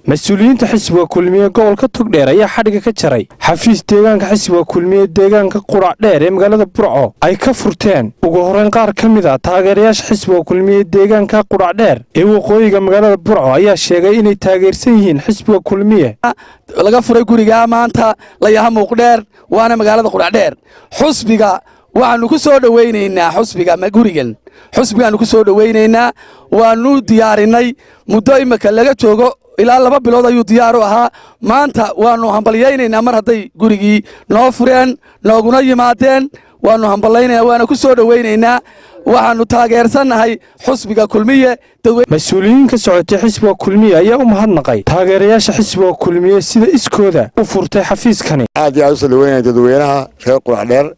Mas-uuliyiinta xisbiga Kulmiye gobolka Togdheer ayaa xadhigga ka jaray xafiis deegaanka xisbiga Kulmiye deegaanka Qurac Dheer ee magaalada Burco ay ka furteen. Ugu horreyn, qaar ka mid a taageerayaasha xisbiga Kulmiye deegaanka Qurac Dheer ee waqooyiga magaalada Burco ayaa sheegay inay taageersan yihiin xisbiga Kulmiye. Laga furay gurigaa maanta layaha Muuqdheer, waana magaalada Quracdheer. Xusbiga waxaanu ku soo dhowaynaynaa, xusbiga gurigan xusbigaannu ku soo dhowaynaynaa. Waanu diyaarinay muddo imika laga joogo ilaa 2 bilood ayuu diyaar u ahaa. Maanta waannu hambalyaynaynaa mar hadday gurigii noo fureen, nooguna yimaadeen. Waannu hamballaynaya, waana ku soo dhowaynaynaa. Waxaannu taageersannahay xusbiga Kulmiye. Mas-uuliyiin ka socotay xisbiga Kulmiye ayaa u mahadnaqay taageerayaasha xisbiga Kulmiye sida iskooda u furtay xafiiskani. Aad iyo aad usoo dhaweynaya dadweynaha reer Quracdheer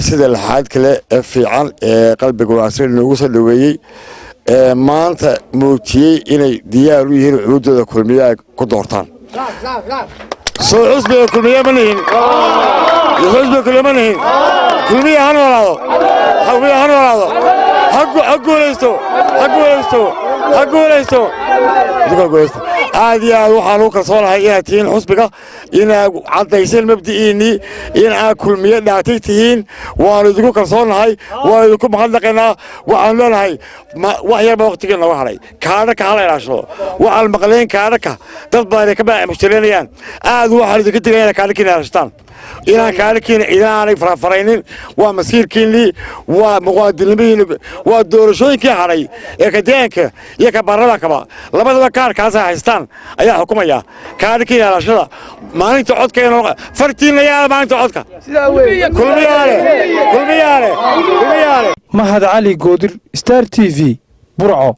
sida laxaad kale ee fiican ee qalbiga wanaagsan noogu soo dhoweeyey, ee maanta muujiyey inay diyaar u yihiin cuuddooda Kulmiye ay ku doortaan. Soo xusbiga Kulmiye ma nihin? Xusbiga Kulmiye ma nihin? Kulmiye ha noolaado! Kulmiye ha noolaado! Ha guulaysto! Ha guulaysto! Ha guulaysto! Guulaysto! Aad iyo aad waxaan u kalsoonahay inaad tihiin xusbiga, inaad caddayseen mabdi'iinnii, in aad Kulmiye dhaatay tihiin. Waanu idinku kalsoonnahay, waanu idinku mahadnaqaynaa. Waxaanu leenahay, wax yarba waqtigii nooga hadhay, kaadhaka hala ilaashado. Waxaan maqleen kaadhaka dad badan ka mushtareynayaan. Aad waxaan idinka digaya inaad kaadhakiina ilaashataan, inaan kaadhakiina ciidan farafaraynin. Waa masiirkiinnii, waa muqaadinimadiinni, waa doorashooyinkii hadhay ee ka deegaanka iyo ka baarlamaankaba. Labadaba kaarkaasa haystaan ayaa xukumaya. Kaadhakiina ilaashada. Maalinta codka fartiinna yaala, maalinta codka Kulmiyaale, Kulmiyaale, Kulmiyaale. Mahad Cali Goodir, Star TV, Burco.